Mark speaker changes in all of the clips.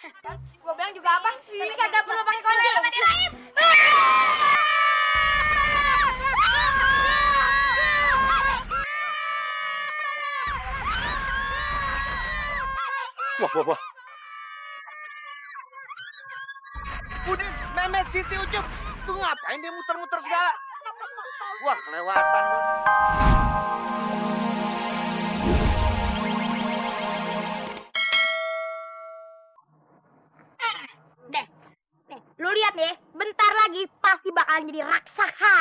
Speaker 1: Gua bilang juga apa? Tapi kagak perlu pakai kunci.
Speaker 2: Wah. Udin, Memet, Siti, Ucup. Tuh ngapain dia muter-muter segala? Wah, kelewatan lu.
Speaker 1: Lu lihat nih, bentar lagi pasti bakalan jadi raksasa.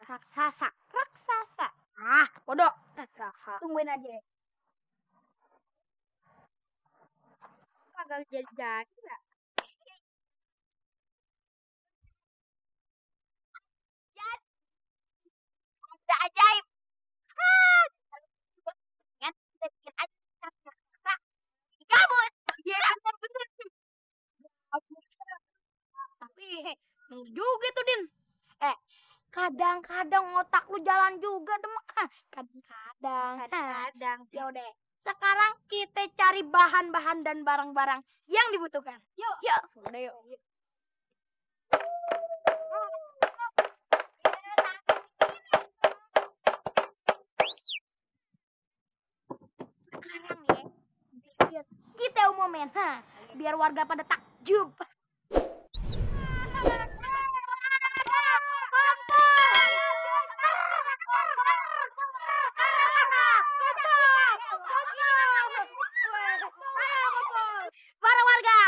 Speaker 1: Raksasa. Ah, bodoh. Raksasa. Tungguin aja. Kagak jadi lah. Ada ajaib. Kan kita bikin aja raksasa. Kabut. Iya, bener. Tapi bener juga tuh, Din. Kadang-kadang otak lu jalan juga, Demek. Kadang-kadang. Ya udah. Sekarang kita cari bahan-bahan dan barang-barang yang dibutuhkan. Yuk. Udah yuk. Sekarang ya, kita umumin, biar warga pada takjub. Para warga,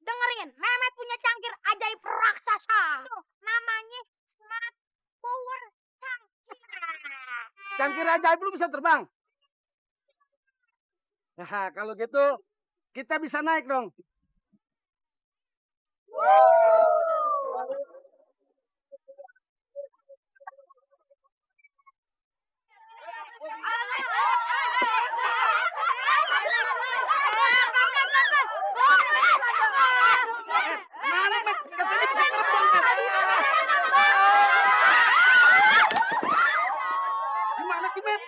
Speaker 1: dengerin, Memet punya cangkir ajaib raksasa. Namanya Smart Power Cangkir.
Speaker 2: Cangkir ajaib lu bisa terbang? Nah, kalau gitu kita bisa naik dong. Gimana sih, Met?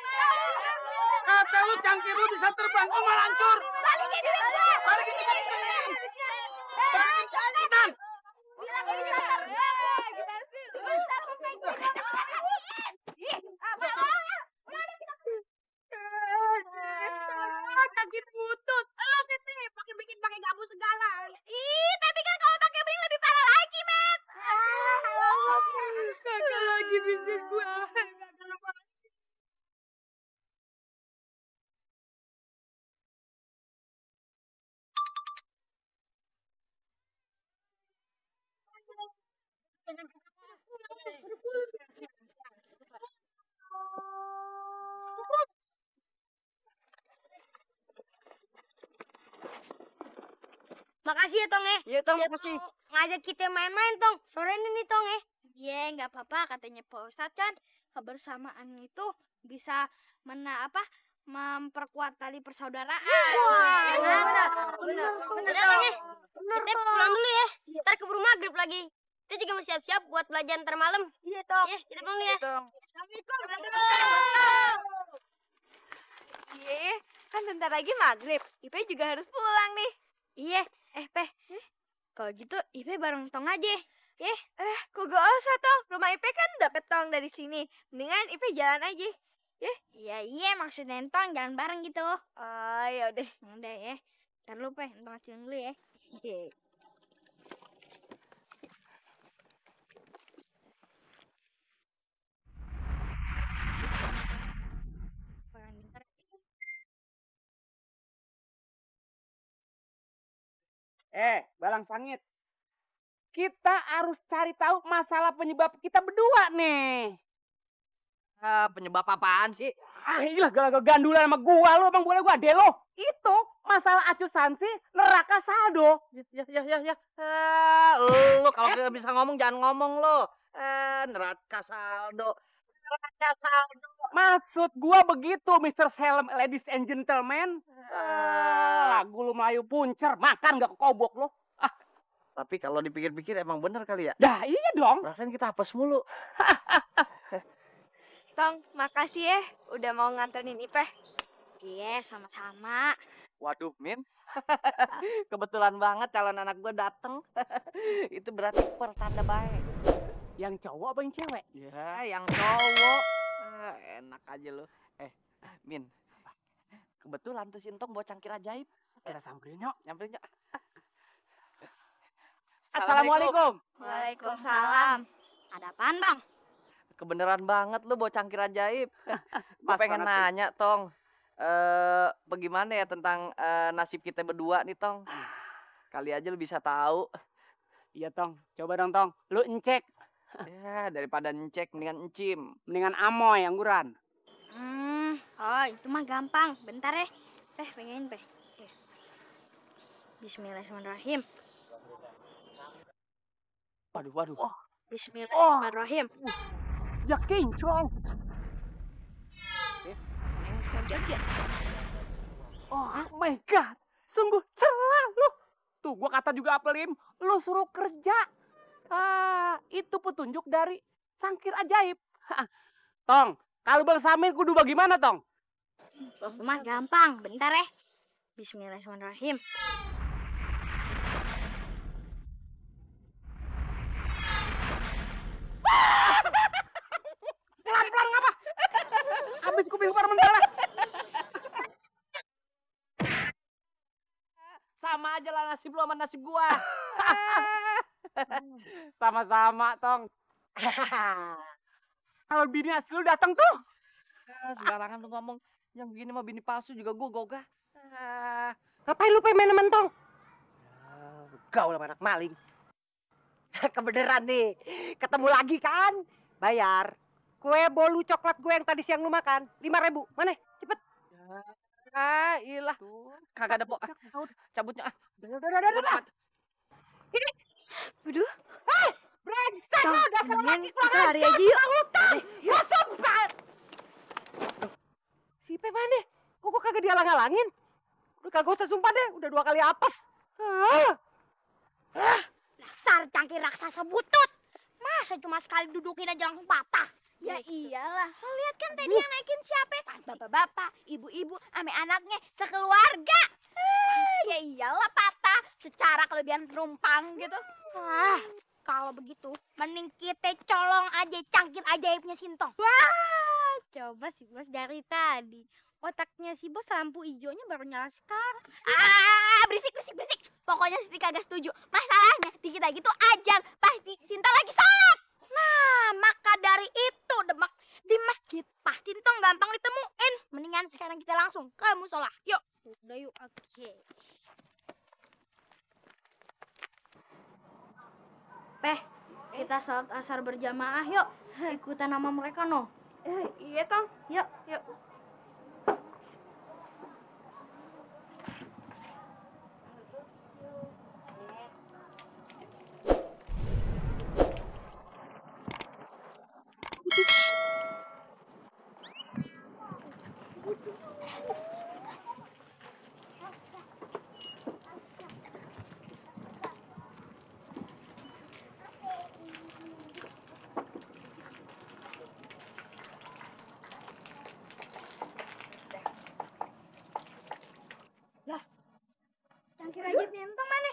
Speaker 2: Kata lu cangkir lu bisa terbang, kok malah hancur? Balikin duit gue! Balikin duit gue! Balikin cepetan!
Speaker 1: Sakit butut. Lu Titi pakai gabus segala. Ih, tapi kan kalau pakai beling lebih parah lagi, Met. Kagak lagi bisa gua. Makasih ya, Tong.
Speaker 2: Iya, Tong, makasih.
Speaker 1: Ngajak kita main-main, Tong. Sore ini nih, Tong. Iya, nggak apa-apa. Katanya Pak Ustadz kan, kebersamaan itu bisa memperkuat tali persaudaraan. Benar, Tong. Kita pulang dulu ya. Ntar keburu maghrib lagi. Kita juga mau siap-siap buat belajar ntar malam. Iya, Tong. Iya, kita pulang dulu ya. Assalamualaikum.
Speaker 3: Iya, kan bentar lagi maghrib. Ipe juga harus pulang nih.
Speaker 1: Iya, Peh. Kalau gitu Ipe bareng Tong aja.
Speaker 3: Kok gak usah, Tong? Rumah Ipe kan dapet Tong dari sini. Mendingan Ipe jalan aja.
Speaker 1: Iya, maksudnya Tong jalan bareng gitu.
Speaker 3: Oh, yaudah.
Speaker 1: Udah ya. Ntar lu, Peh. Tong kecilin dulu ya.
Speaker 4: Balang Sangit. Kita harus cari tahu masalah penyebab kita berdua nih.
Speaker 2: Penyebab apaan sih?
Speaker 4: Iyalah gala-gala gandulan sama gua lu, emang boleh gua ade lo. Itu masalah acusan sih neraka saldo.
Speaker 2: Ya. Lu kalau nggak bisa ngomong jangan ngomong lo. Neraka saldo.
Speaker 4: Maksud gua begitu, Mr. Salem, ladies and gentlemen. Lagu lu Melayu puncer, makan gak kekobok lo.
Speaker 2: Tapi kalau dipikir-pikir emang bener kali ya?
Speaker 4: Dah iya dong.
Speaker 2: Rasanya kita apes mulu.
Speaker 3: Tong, makasih ya udah mau nganterin Ipe.
Speaker 1: Iya, sama-sama.
Speaker 5: Waduh, Min. Kebetulan banget calon anak gue dateng. Itu berarti pertanda baik.
Speaker 4: Yang cowok apa yang cewek?
Speaker 5: Ya, yang cowok. Enak aja lu. Min. Kebetulan tuh Sintong bawa cangkir ajaib.
Speaker 4: Kita samperin yuk.
Speaker 5: Nyamperin yuk.
Speaker 4: Assalamualaikum.
Speaker 1: Waalaikumsalam. Ada apaan, Bang?
Speaker 5: Kebeneran banget lu bawa cangkir ajaib. Gue
Speaker 4: Pas
Speaker 5: pengen
Speaker 4: banget,
Speaker 5: nanya, Tong. Bagaimana ya tentang nasib kita berdua nih, Tong? Kali aja lu bisa tahu.
Speaker 4: Iya, Tong. Coba dong, Tong. Lu encek.
Speaker 5: Ya, daripada ngecek mendingan encim.
Speaker 4: Mendingan amoy angguran.
Speaker 1: Oh, itu mah gampang. Bentar ya. Pengen, Bismillahirrahmanirrahim.
Speaker 5: Waduh.
Speaker 1: Bismillahirrahmanirrahim.
Speaker 4: Ya kinclong. Oh my God. Sungguh celah lu. Tuh, gua kata juga Aplim. Lu suruh kerja. Itu petunjuk dari cangkir ajaib. Tong, kalau Bang Samir kudu bagaimana, Tong?
Speaker 1: Itu mah gampang. Bentar ya. Bismillahirrahmanirrahim.
Speaker 4: Pelan-pelan ngapa? Habis kuping parmentala.
Speaker 5: Sama aja lah nasib lu sama nasib gua.
Speaker 4: Sama-sama, Tong. Kalau bini asli lu datang tuh.
Speaker 5: Sembarangan lu ngomong. Yang begini mah bini palsu juga gua gogah.
Speaker 6: Ngapain lu pengen main Tong? Gaul sama anak maling. Kebeneran nih. Ketemu lagi kan? Bayar. Kue bolu coklat gue yang tadi siang lu makan. 5.000. Mana? Cepet.
Speaker 5: Ilah. Kagak ada cabutnya.
Speaker 6: Udah. Ini.
Speaker 1: Waduh.
Speaker 6: Brengsek
Speaker 1: Tong,
Speaker 6: lu. Dasar
Speaker 1: mendingan
Speaker 6: laki
Speaker 1: kita lari aja yuk.
Speaker 6: Ya sobat. Si Ipe mana? Kok gue kagak dihalang-halangin? Udah kagak usah sumpah deh. Udah 2 kali apes.
Speaker 1: Dasar cangkir raksasa butut. Masa cuma sekali dudukin aja langsung patah?
Speaker 3: Ya iyalah. Lo lihat kan tadi yang naikin siapa? Bapak-bapak, ibu-ibu, ame anaknya sekeluarga. Ya iyalah patah secara kelebihan penumpang gitu.
Speaker 1: Kalau begitu, mending kita colong aja cangkir ajaibnya Sintong.
Speaker 3: Wah, coba si bos dari tadi. Otaknya si bos lampu hijaunya baru nyala sekarang.
Speaker 1: Berisik. Pokoknya Siti kagak setuju. Masalahnya dikit lagi tuh ajan. Pasti Sinta lagi sholat. Nah, maka dari itu Demak di masjid pasti Sintong gampang ditemuin. Mendingan sekarang kita langsung ke musola. Yuk.
Speaker 3: Udah yuk, oke.
Speaker 1: Kita sholat asar berjamaah yuk. Ikutan nama mereka no.
Speaker 3: Iya Tong.
Speaker 1: Yuk. Cangkir ajaibnya Sintong mana?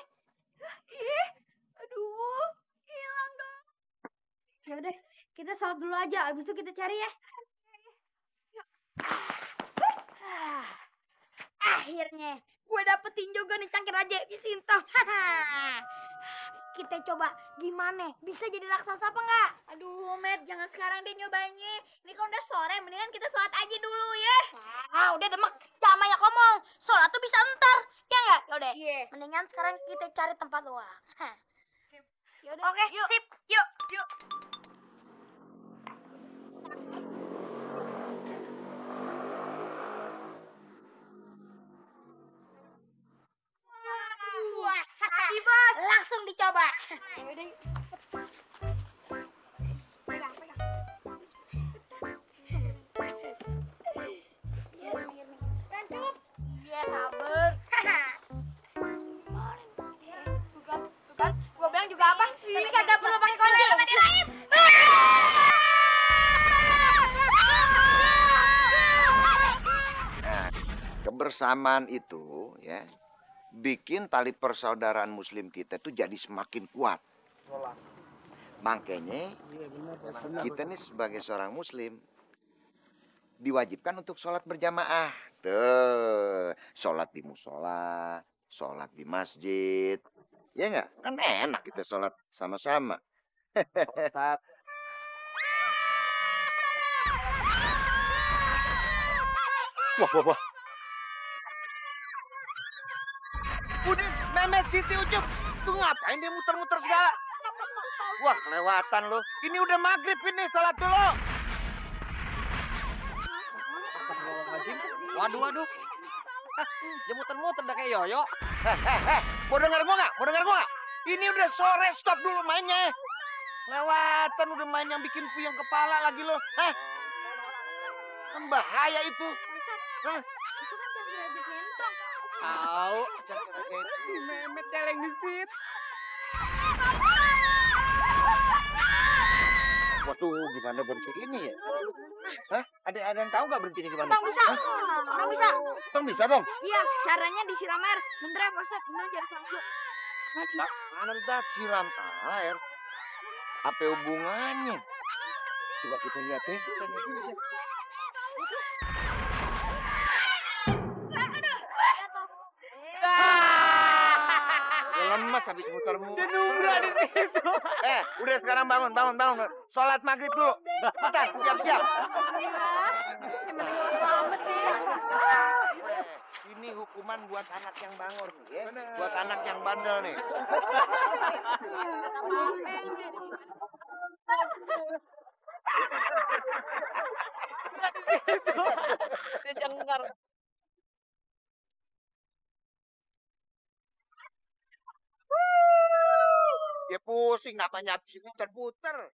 Speaker 3: Aduh, hilang dong.
Speaker 1: Ya udah, kita sholat dulu aja. Abis itu kita cari ya. Akhirnya gue dapetin juga nih cangkir ajaibnya Sintong. Kita coba gimana? Bisa jadi raksasa apa enggak?
Speaker 3: Aduh, Met, jangan sekarang deh nyobainnya. Ini kan udah sore, mendingan kita sholat aja dulu ya.
Speaker 1: Udah Demek, jangan banyak ngomong. Sholat tuh bisa ntar. Ya enggak? Yaudah,
Speaker 3: Iya.
Speaker 1: mendingan sekarang kita cari tempat luang.
Speaker 3: Yaudah,
Speaker 1: Oke,
Speaker 3: yuk.
Speaker 1: sip. Yuk. Wah, langsung dicoba.
Speaker 3: Iya, sabar. Tuh kan, gua bilang juga apa? Tapi kagak perlu pakai kunci.
Speaker 7: Nah, kebersamaan itu ya bikin tali persaudaraan muslim kita tuh jadi semakin kuat. Makanya kita nih sebagai seorang muslim diwajibkan untuk sholat berjamaah. Tuh, sholat di musola, sholat di masjid. Ya nggak? Kan enak kita sholat sama-sama.
Speaker 5: Ustaz.
Speaker 7: Wah. Udah, Mehmet, Siti, Ucup. Tuh ngapain dia muter-muter segala? Wah, kelewatan lo. Ini udah maghrib ini, sholat dulu.
Speaker 5: Waduh. Dia muter-muter dah kayak yoyo.
Speaker 7: Mau denger gua nggak? Ini udah sore, stop dulu mainnya. Lewatan udah main yang bikin puyeng kepala lagi lo. Hah? Kan bahaya itu. Hah?
Speaker 4: Tahu. Si Mehmet celeng di situ.
Speaker 7: Waduh, gimana berhenti ini ya? Hah? Ada yang tahu nggak berhentinya gimana?
Speaker 3: Tong bisa. Tong bisa.
Speaker 7: Tong bisa dong.
Speaker 3: Iya, caranya disiram air. Bentar ya, Pak Ustadz. Bentar jadi langsung.
Speaker 7: Mana Ustaz? Siram air. Apa hubungannya? Coba kita lihat ya. Lemes habis muter-muter.
Speaker 4: Di situ.
Speaker 7: Udah sekarang bangun. Sholat maghrib dulu. Bentar, siap-siap. Ini hukuman buat anak yang bangor nih ya. Buat anak yang bandel nih.
Speaker 5: Dia jenggar.
Speaker 7: Dia pusing, namanya habis muter-puter.